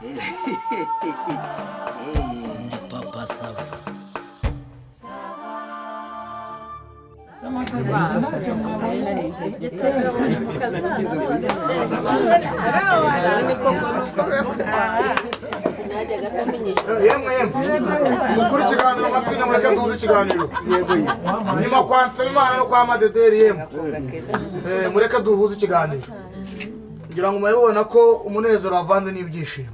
Ndi Papa Sava. Yemwe yemwe, mukuru, ikiganiro matsinda, mureke duhuze ikiganiro nyuma kwa Nsabimana no kwa Madederi. Yemwe, mureke duhuze ikiganiro. Ngira ngo murabibona ko umunezero wavanze n'ibyishimo.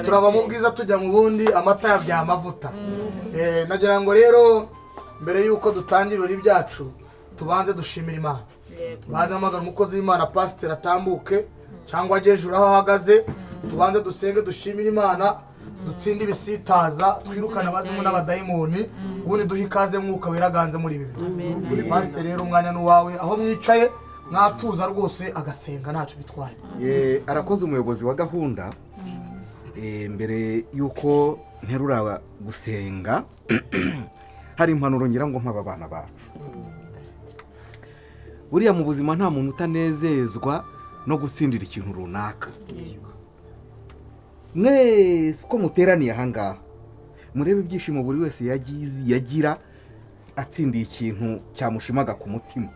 Turava mu bwiza tujya mu bundi, amata yabyaye amavuta. Nagira ngo rero mbere y'uko dutangira ibirori byacu tubanze dushimira Imana. Banze hamagara umukozi w'Imana pasiteri atambuke cyangwa ajye hejuru aho ahagaze, tubanze dusenge, dushimire Imana, dutsinde ibisitaza, twirukane abazimu n'abadayimoni, ubundi duhe ikaze Mwuka Weraganze muri ibi birori. Pasiteri rero, umwanya ni uwawe. Aho mwicaye mwatuza rwose, agasenga ntacyo bitwaye. Arakoze umuyobozi wa gahunda. Mbere y'uko nterura gusenga, hari impanuro ngira ngo mpaba abana bacu. Buriya mu buzima nta muntu utanezezwa no gutsindira ikintu runaka. Mwese uko muteraniye ahangaha, murebe ibyishimo buri wese yagize yagira atsindiye ikintu cyamushimaga ku mutima.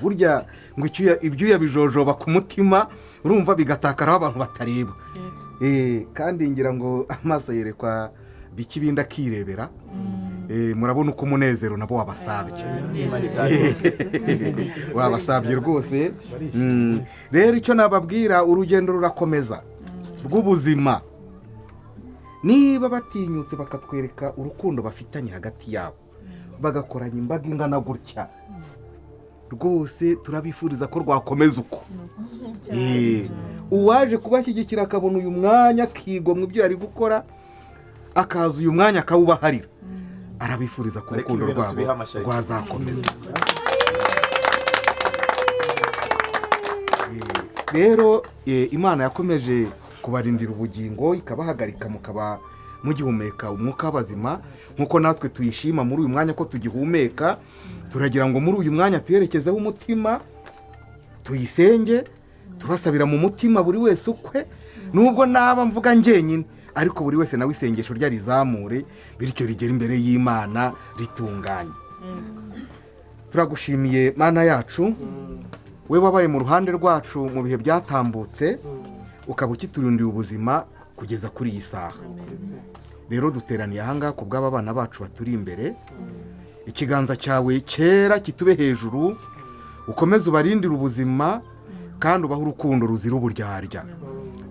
Burya ngo ibyuya bijojoba ku mutima, urumva bigatakara aho abantu batareba. Kandi ngira ngo amaso yerekwa bike, ibindi akirebera. Murabona uko umunezero nabo wabasabye, wabasabye rwose. Rero icyo nababwira, urugendo rurakomeza rw'ubuzima. Niba batinyutse bakatwereka urukundo bafitanye hagati yabo, bagakoranya imbaga ingana gutya, rwose turabifuriza ko rwakomeza uko. Uwaje kubashyigikira akabona uyu mwanya, akigomwa ibyo yari gukora, akaza uyu mwanya akawubaharira, arabifuriza ko Ariko urukundo ibintu rwabo tubihe amashyi. rwazakomeza. Rero Imana yakomeje kubarindira ubugingo, ikabahagarika mukaba mugihumeka umwuka w'abazima, nk'uko natwe tuyishima muri uyu mwanya ko tugihumeka. Turagira ngo muri uyu mwanya tuyerekezeho umutima, tuyisenge, tubasabira mu mutima buri wese ukwe, nubwo naba mvuga njyenyine, ariko buri wese nawe isengesho rye arizamure, bityo rigere imbere y'Imana ritunganye. Turagushimiye Mana yacu, we wabaye mu ruhande rwacu mu bihe byatambutse, ukaba ukiturindiye ubuzima kugeza kuri iyi saha. Rero duteraniye ahangaha ku bw'aba bana bacu baturi imbere. Ikiganza cyawe cyera kitube hejuru, ukomeze ubarindire ubuzima kandi ubahe urukundo ruzira uburyarya.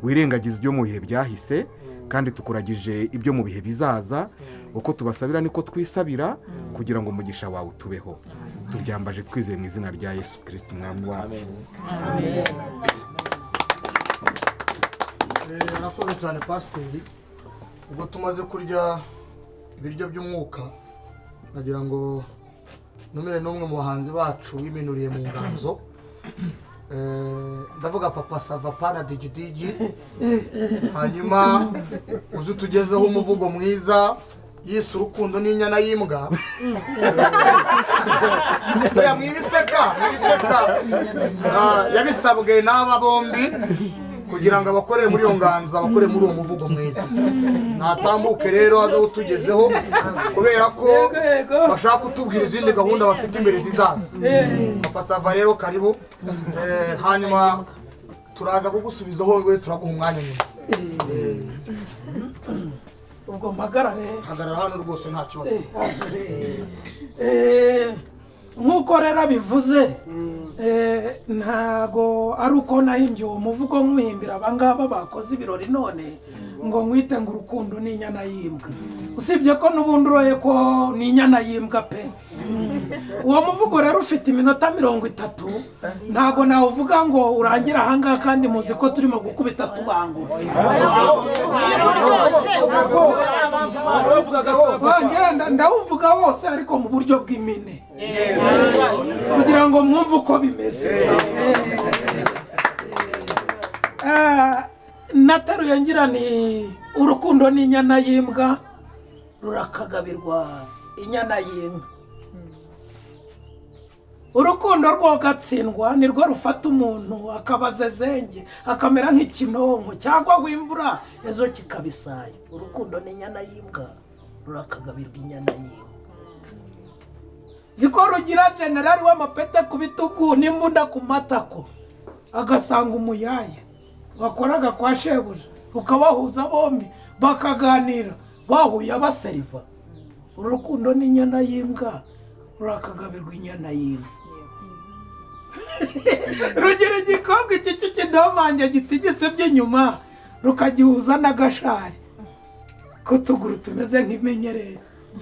Wirengagize ibyo mu bihe byahise kandi tukuragije ibyo mu bihe bizaza. Uko tubasabira niko twisabira, kugira ngo umugisha wawe utubeho. Tubyambaje twizeye mu izina rya Yesu Kirisiti Umwami wacu. Arakoze cyane pasiteri. Ubwo tumaze kurya ibiryo by'umwuka, nagira ngo numere n'umwe mu bahanzi bacu wiminuriye mu nganzo. Ndavuga Papa Sava pana Digidigi, hanyuma uzi utugezeho umuvugo mwiza yise "Urukundo n'inyana y'imbwa". Oya, mwibiseka, mwibiseka. Yabisabwe n'aba bombi kugira ngo abakorere muri iyo nganzo, abakorere muri uwo muvugo mwiza. Natambuke rero aze utugezeho, kubera ko bashaka kutubwira izindi gahunda bafite imbere zizaza. Papa Sava rero, karibu. Hanyuma turaza kugusubizaho, we turaguha umwanya nyuma. Ubwo mpagarare? Hagarara hano rwose, nta kibazo. Nk'uko rero abivuze, ntago ari uko nahimbye uwo muvugo nkuhimbira abangaba bakoze ibirori none ngo nkwite ngo "Urukundo ni inyana y'imbwa", usibye ko n'ubundi uroye ko ni inyana y'imbwa pe. Uwo muvugo rero ufite iminota 30, ntago nawuvuga ngo urangire ahangaha, kandi muzi ko turimo gukubita tubangura. Wagenda ndawuvuga wose, ariko mu buryo bw'impine kugira ngo mwumve uko bimeze. Nateruye ngira ni "Urukundo ni inyana y'imbwa, rurakagabirwa inyana y'inka". Urukundo rwogatsindwa nirwo rufata umuntu akabazezenge akamera nk'ikinonko cyangwa w'imvura ejo kikabisaya. Urukundo ni inyana y'imbwa rurakagabirwa inyana y'imbwa. Ziko rugira generali w'amapete ku bitugu n'imbunda ku matako agasanga umuyaye wakoraga kwa shebuja ukabahuza bombi bakaganira bahuye abaseriva. Urukundo ni inyana y'imbwa rurakagabirwa inyana y'imbwa. Rugira igikobwa iki cy'ikidomange gitigitse by'inyuma rukagihuza n'agashari k'utuguru tumeze nk'imenyerere.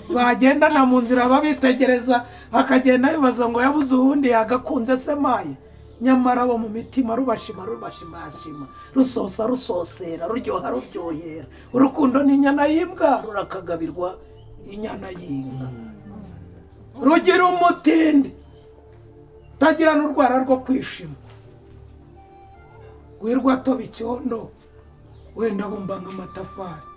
Bagendana mu nzira babitegereza bakagenda bibaza ngo yabuze uwundi yagakunze se maye, nyamara bo mu mitima rubashima rubashimashima rusosa rusosera ruryoha ruryohera. Urukundo ni inyana y'imbwa rurakagabirwa inyana y'inka. Rugira umutindi tagira n'urwara rwo kwishima wirwa toba icyondo wenda bumba nk'amatafari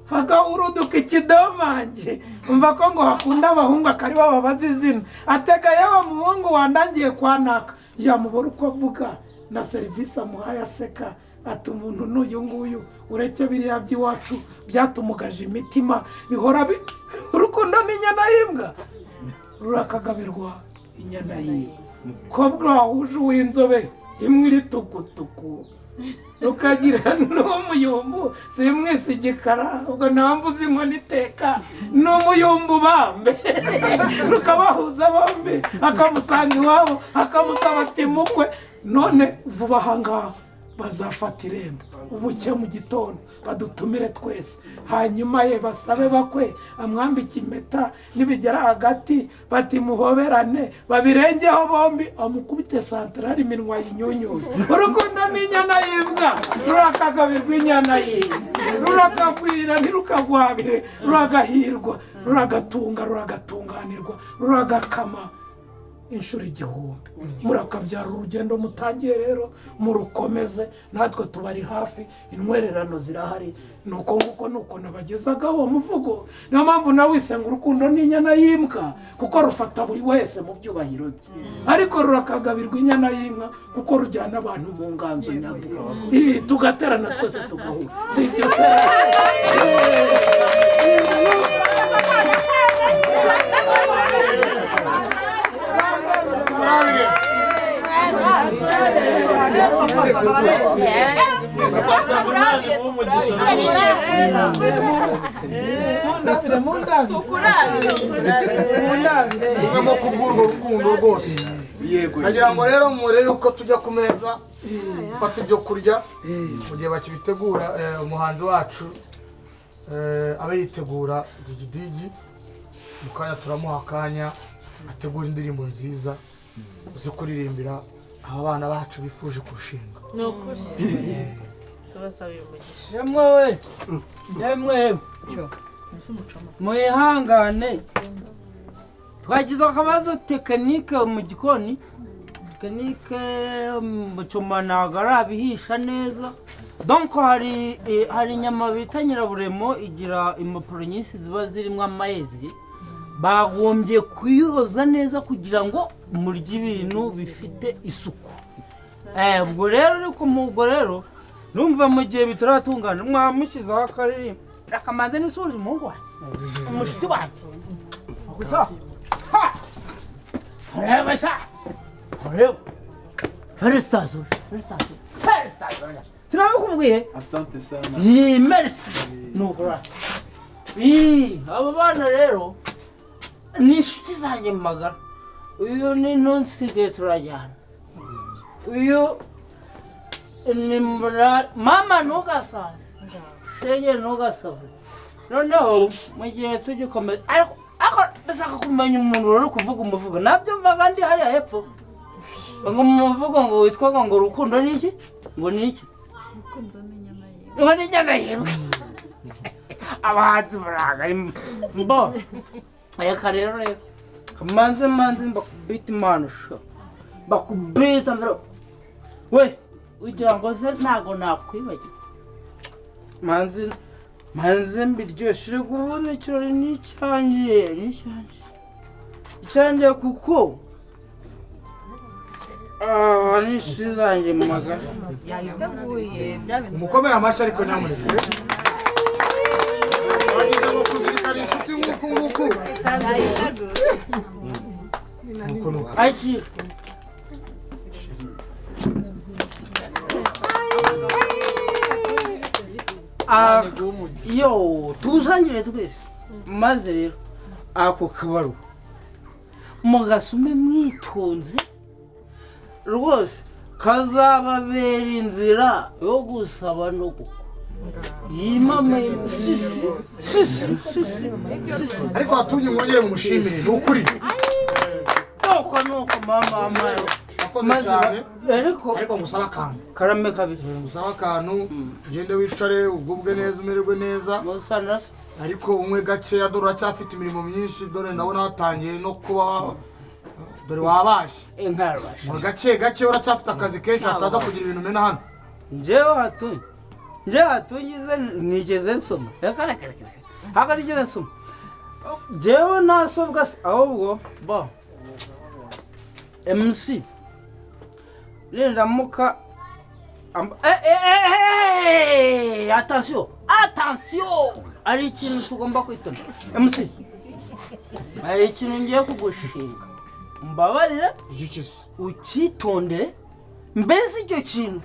hagahuruduka ikidomange. Umva ko ngo hakunda abahungu akari bababaza izina atega yewe muhungu wandangiye kwanaka yamubora uko avuga na serivisi amuhaye aseka ati umuntu n'uyu nguyu ureke biriya by'iwacu byatumugaje imitima bihora urukundo ni inyana y'imbwa rurakagabirwa inyana y'imbwa. Ko bwahuje uw'inzobe imwe iri tukutuku rukagira n'umuyumbu simwise igikara ubwo ntambuze inkoni iteka n'umuyumbu bambe rukabahuza bombi akamusanga iwabo akamusaba ati mukwe none vuba aha ngaha bazafata irembo ubuke mu gitondo badutumire twese hanyuma ye basabe bakwe amwambike impeta nibigera hagati bati muhoberane babirengeho bombi amukubite santarari iminwa yinyunyuza. Urukundo ni inyana y'imbwa rurakagabirwa inyana y'imbwa rurakagwira ntirukagwabire ruragahirwa ruragatunga ruragatunganirwa ruragakama inshuro igihumbi. Murakabyara urugendo mutangiye rero murukomeze natwe tubari hafi intwererano zirahari. Nuko nguko nuko nabagezagaho uwo muvugo. Niyo mpamvu nawe wisenga urukundo ni inyana y'imbwa kuko rufata buri wese mu byubahiro bye, ariko rurakagabirwa inyana y'inka kuko rujyana abantu mu nganzo nyabwo tugaterana twese tugahura. Si ibyo se? Mwe kubw'urwo rukundo rwose. Nagira ngo rero murebe uko tujya ku meza gufata ibyo kurya mu gihe bakibitegura. Umuhanzi wacu abe yitegura digidigi mu kanya turamuha akanya ategura indirimbo nziza zo kuririmbira aba bana bacu bifuje kurushinga. Ni ukuri tubasabiye umugisha. Yemwe we yemwe mwihangane twagize akabazo tekinike mu gikoni. Tekinike mucoma ntabwo arabihisha neza. Donc hari inyama bita nyiraburemo igira impapuro nyinshi ziba zirimo amayezi. Bagombye kuyoza neza kugira ngo murye ibintu bifite isuku. Ubwo rero ariko ubwo rero numva mu gihe bitaratungana mwamushyizeho akaririmbo akamanza n'isuri umuhungu wanjye umushuti wanjye gusa ureba sha ureba felicitations felicitations felicitations sinabikubwiye. Asante sana. Yi merci nukora. Abo bana rero ni inshuti zanjye mu magara. Uyu ni ntunsige turajyana. Uyu ni mama ntugasaze shenge ntugasave. Noneho mu gihe tugikomeza ariko ndashaka kumenya umuntu uri kuvuga umuvugo nabyumvaga ndi hariya hepfo ngo umuvugo ngo witwaga ngo urukundo ni iki ngo ni iki Urukundo ni inyana y'imbwa. Ngo ni inyana y'imbwa. Abahanzi baraga mbo reka rero rero manze manze mbakubita impano sha bakubita mbere we ugira ngo se ntago nakwibagirwa manze manze mbiryoshye kubona ikirori ni icyanjye ni icyanjye icyanjye kuko Aba ni inshuti zanjye mu magara. Yayiteguye bya bintu. Umukomere amashyi ariko nyamuneka. Wagize ngo kuzirikana inshuti nk'uku nguku. Yayiteguye. Nuko nuko. Akira. Ah, yo tuzangire twese maze rero ako kabaruwa mugasume mwitonze rwose, kazababera inzira yo gusaba no gukwa. Yimama sisi sisi sisi sisi. Ariko watumye mwongere mumushimire, ni ukuri. Nuko nuko mama mama. Wakoze Maze cyane. Ariko Ariko ngusaba akantu. Karame kabiri. Ngusaba akantu, ugende wicare ugubwe neza, umererwe neza. Musanras. Ariko unywe gakeya, dore uracyafite imirimo myinshi, dore ndabona watangiye no kuba, dore wabashe. Inkarabashe. Ngo gake gake uracyafite akazi kenshi, hataza kugira ibintu umena hano. Njyewe hatunye. Njyewe hatunyize nigeze nsoma. Reka reka reka. Haka nigeze nsoma. Njyewe nasobwa se ahubwo bo. MC nindamuka attention attention, ari ikintu tugomba kwitonda. MC hari ikintu ngiye kugushinga, mbabarire ucyitondere. Mbese icyo kintu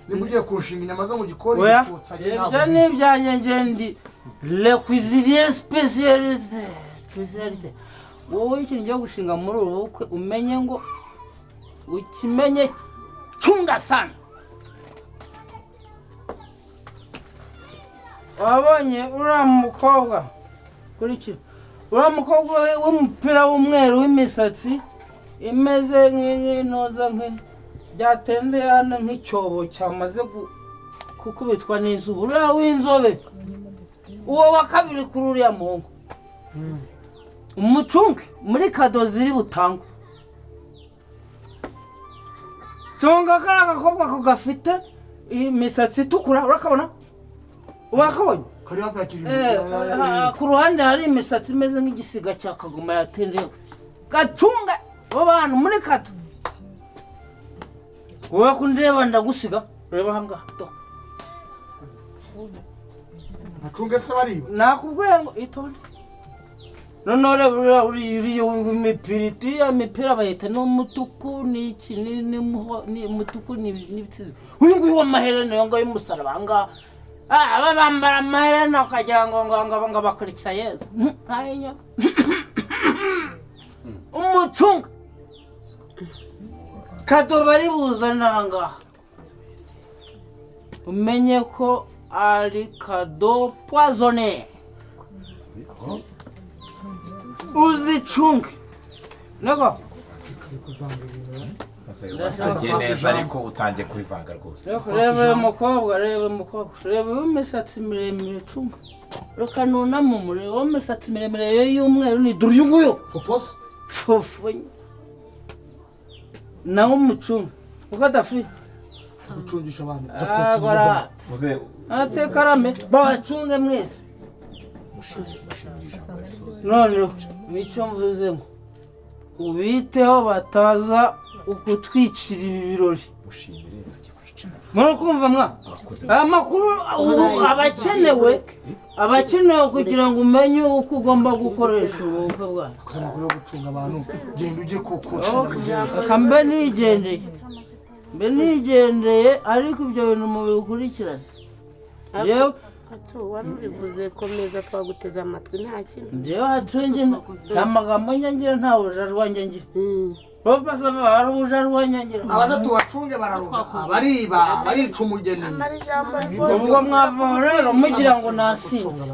nimba ugiye kunshinga inyama zo mu gikoni Oya, gutotsa, njye ntabwo ibyo ni mbizi. Ibyanjye njye ndi le cuisinier spécialisé spécialité. Wowe ikintu ugiye gushinga muri ubu bukwe umenye ngo ukimenye, cunga sana. Wabonye uriya mukobwa, kurikira uriya mukobwa w'umupira w'umweru w'imisatsi imeze nk'intoza byatendeye hano nk'icyobo cyamaze gukubitwa n'izuba, uriya w'inzobe, uwo wa kabiri kuri uriya muhungu, umucunge muri kado ziri butangwe. Cunga kariya gakobwa ko gafite imisatsi itukura, urakabona? Urakabonye? Kari hafi ya Kirimbi. Ku ruhande hari imisatsi imeze nk'igisiga cya kagoma yatendeye. Gacunga abo bantu muri kado. Wowe kundeba ndagusiga, reba aha ngaha to. Bacunge se bariba? Nakubwiye ngo itonde. Noneho reba uriya uriya w'imipira, iriya mipira bayita n'umutuku n'iki ni umutuku n'ibisizi. Uyu nguyu w'amaherena, uyu nguyu w'umusaraba aha ngaha. Aba bambara amaherena ukagira ngo ngo ngo ngo bakurikira Yesu. Ntayinya. Umucunga. Kado bari buzane aha ngaha. Umenye ko ari kado poisonné. Uzicunge. Nako. Watangiye neza ariko utangiye kubivanga rwose. Reba uyu mukobwa, reba uyu mukobwa, reba w'imisatsi miremire, cunga. Reka nuname umurebe w'imisatsi miremire y'umweru ni dore uyu nguyu. Fofos? Fofo. Nawe umucunga. Uko adafi? Gucungisha abantu. Agora. Muze Ate karame, babacunge mwese. Noneho icyo mvuze ngo ubiteho bataza ukutwicira ibi birori. Muri kumva mwa aya makuru ubu abakenewe kugira ngo umenye uko ugomba gukoresha ubukwe bwawe. Akoze amakuru yo gucunga abantu, genda ujye kukotsa. Reka mbe nigendeye, mbe nigendeye, ariko ibyo bintu mubikurikirane. Yewe Atu wari urivuze, komeza twaguteze amatwi nta kintu. Njyewe hatunge nta magambo nyangira, nta bujajwa nyangira. Papa sava hari ubujajwa nyangira. Abaza tubacunge bararuga, abariba barica umugeni. Ubwo mwavaho rero mugira ngo nasinze.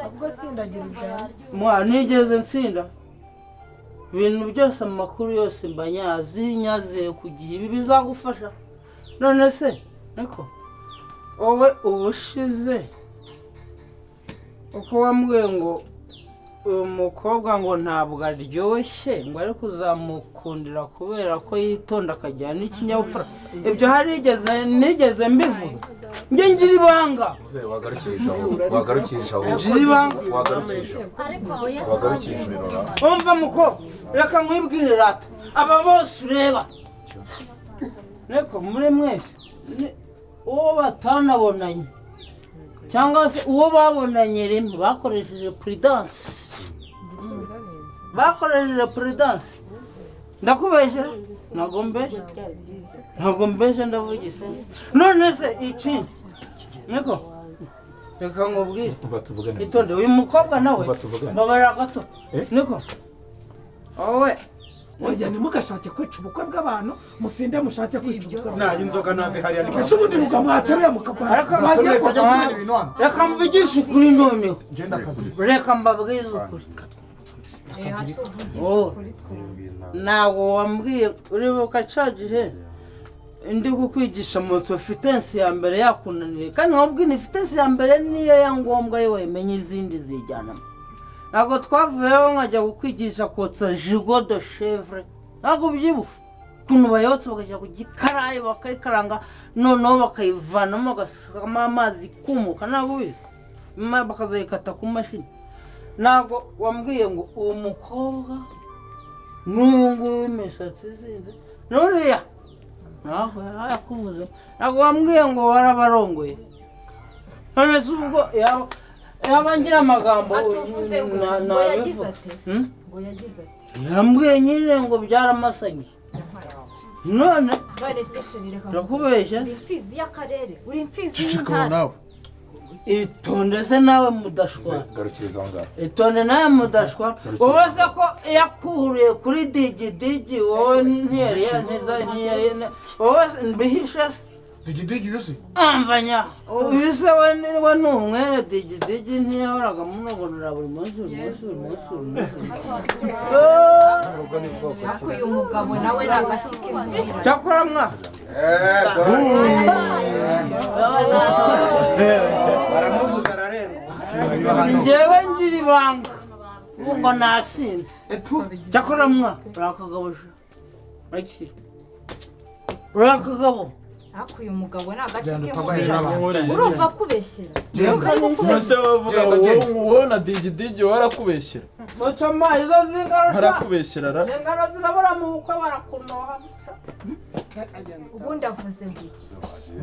Ubwo sindagira ubwanwa. Mwa nigeze nsinda. Ibintu byose amakuru yose mba nyazi nyaze ku gihe, ibi bizagufasha. None se niko wowe ubushize uko wambwiye ngo uyu mukobwa ngo ntabwo aryoshye, ngo ariko uzamukundira kubera ko yitonda akagira n'ikinyabupfura, ibyo harigeze nigeze mbivuga? Njye ngira ibanga. Muze wagarukirije aho, wagarukirije aho. Ngira ibanga. Wagarukirije aho. Wagarukirije. Umva muko, reka nkwibwire rata, aba bose ureba Niko muri mwese uwo batanabonanye cyangwa se uwo babonanye rimwe bakoresheje prudence. Bakoresheje prudence. Ndakubeshyera? Ntabwo mbeshya. Ntabwo mbeshya ndavugise. None se ikindi niko reka nkubwire. Itonde uyu mukobwa nawe babarira gato. Niko wowe oya ntimugashake kwica ubukwe bw'abantu musinde mushake kwica ubukwe. Nayi inzoga nave hariya ni. Ese ubundi ruga mwateruye mukavana. Reka mvugishe ukuri noneho. Reka mbabwize ukuri. Ntabwo wambwiye uribuka ca gihe ndi kukwigisha moto fitensi ya mbere yakunaniye kandi wabwira fitensi ya mbere niyo ya ngombwa yo wemenya izindi zijyanamo. Ntabwo twavuyeho nkajya kukwigisha kotsa jigo de chevre. Ntabwo ubyibuka ukuntu bayotsa bagashyira ku gikarayi bakayikaranga noneho bakayivanamo bagasukamo amazi ikumuka. Ntabwo ubizi bakazayikata ku mashini. Ntabwo wambwiye ngo uwo mukobwa n'ubu ngubu imisatsi izinze nuriya ntabwo yakuvuze. Ntabwo wambwiye ngo warabarongoye. None se ubwo yaba ngira amagambo yambwiye nyine ngo byaramasanye. None ndakubeshya se? Imfizi y'akarere uri imfizi y'intara. Itonde se nawe mudashwana. Itonde nawe mudashwana. Wowe se ko yakuhuriye kuri digidigi wowe ntiyari neza ntiyari wowe mbihishe se? Digidigi yose? Amvanya. Uyu se we ni umwere digidigi ntiyahoraga munogonora buri munsi buri munsi buri munsi buri munsi. Ariko uyu mugabo nawe ni agati k'imuhira. Cyakora mwa. Baramuvuza ararenga. Njyewe ngira ibanga ubwo nasinze. Cyakora mwa urakagabo sha. Urakagabo. Ariko uyu mugabo ni agati k'imuhira. Urumva kubeshyera. Ese wavuga wowe na digidigi warakubeshyera. Mucoma izo zingaro sha. Barakubeshyera ra. Zingaro zirabura mu bukwe barakunoha. Ubundi avuze ngo iki?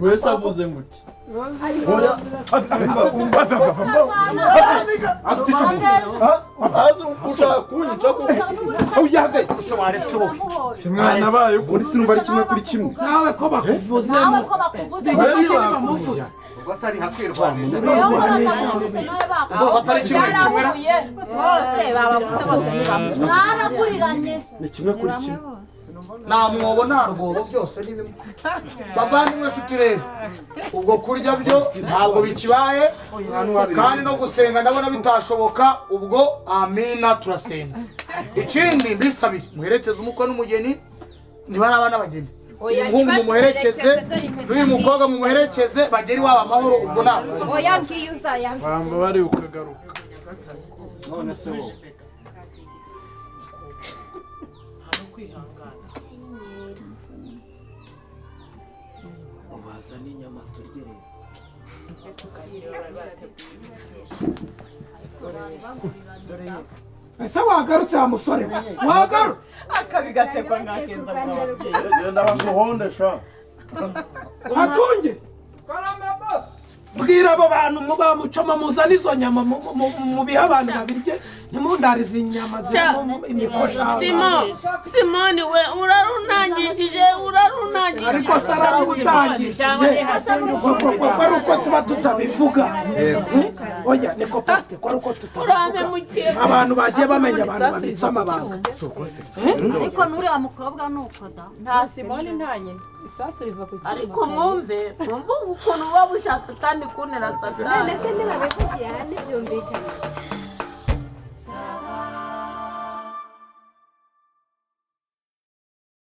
Wese avuze ngo iki? Ushaka kunyica koko? Mwana bayo ubundi sinumva ari kimwe kuri kimwe. Nawe ko bakuvuzemo. Digidigi bamuvuze. Ubwo se ari hakwirwanisha. Bose babavuze bose ni bamwe. Mwaraguriranye. Ni kimwe kuri kimwe. Nta mwobo nta rwobo byose ni bimwe. Bavandimwe nshuti rero ubwo kurya byo ntabwo bikibaye kandi no gusenga ndabona bitashoboka ubwo amina turasenze. Ikindi mbisabire muherekeze umukwe n'umugeni niba ari abana bageni. Umuhungu mumuherekeze n'uyu mukobwa mumuherekeze bagere iwabo amahoro ubwo ntabwo. Oya ngiye uzayambe. Bamba bari ukagaruka. None se wowe ubaza n'inyama turye rero. Ese wagarutse wa musore we? Wagarutse? Akabigasekwa nkakeza bw'ababyeyi. Genda bamuhonde sha. Atunge. Mbwira abo bantu muba mucoma muzana izo nyama mubihe abantu babirye ntimundarize inyama zirimo imikosha. Simoni we urarunangishije urarunangishije. Ariko Sara utangishije ko ari uko tuba tutabivuga. Oya niko pasite ko ari uko tutabivuga. Abantu bagiye bamenya abantu babitsa amabanga. Ariko nuriya mukobwa nuko da. Nta Simoni nta nyina. Isasu riva ku cyuma. Ariko mwumve ukuntu uba bushaka kandi kuntera satani. None se ntibabivugiye aha ntibyumvikanye.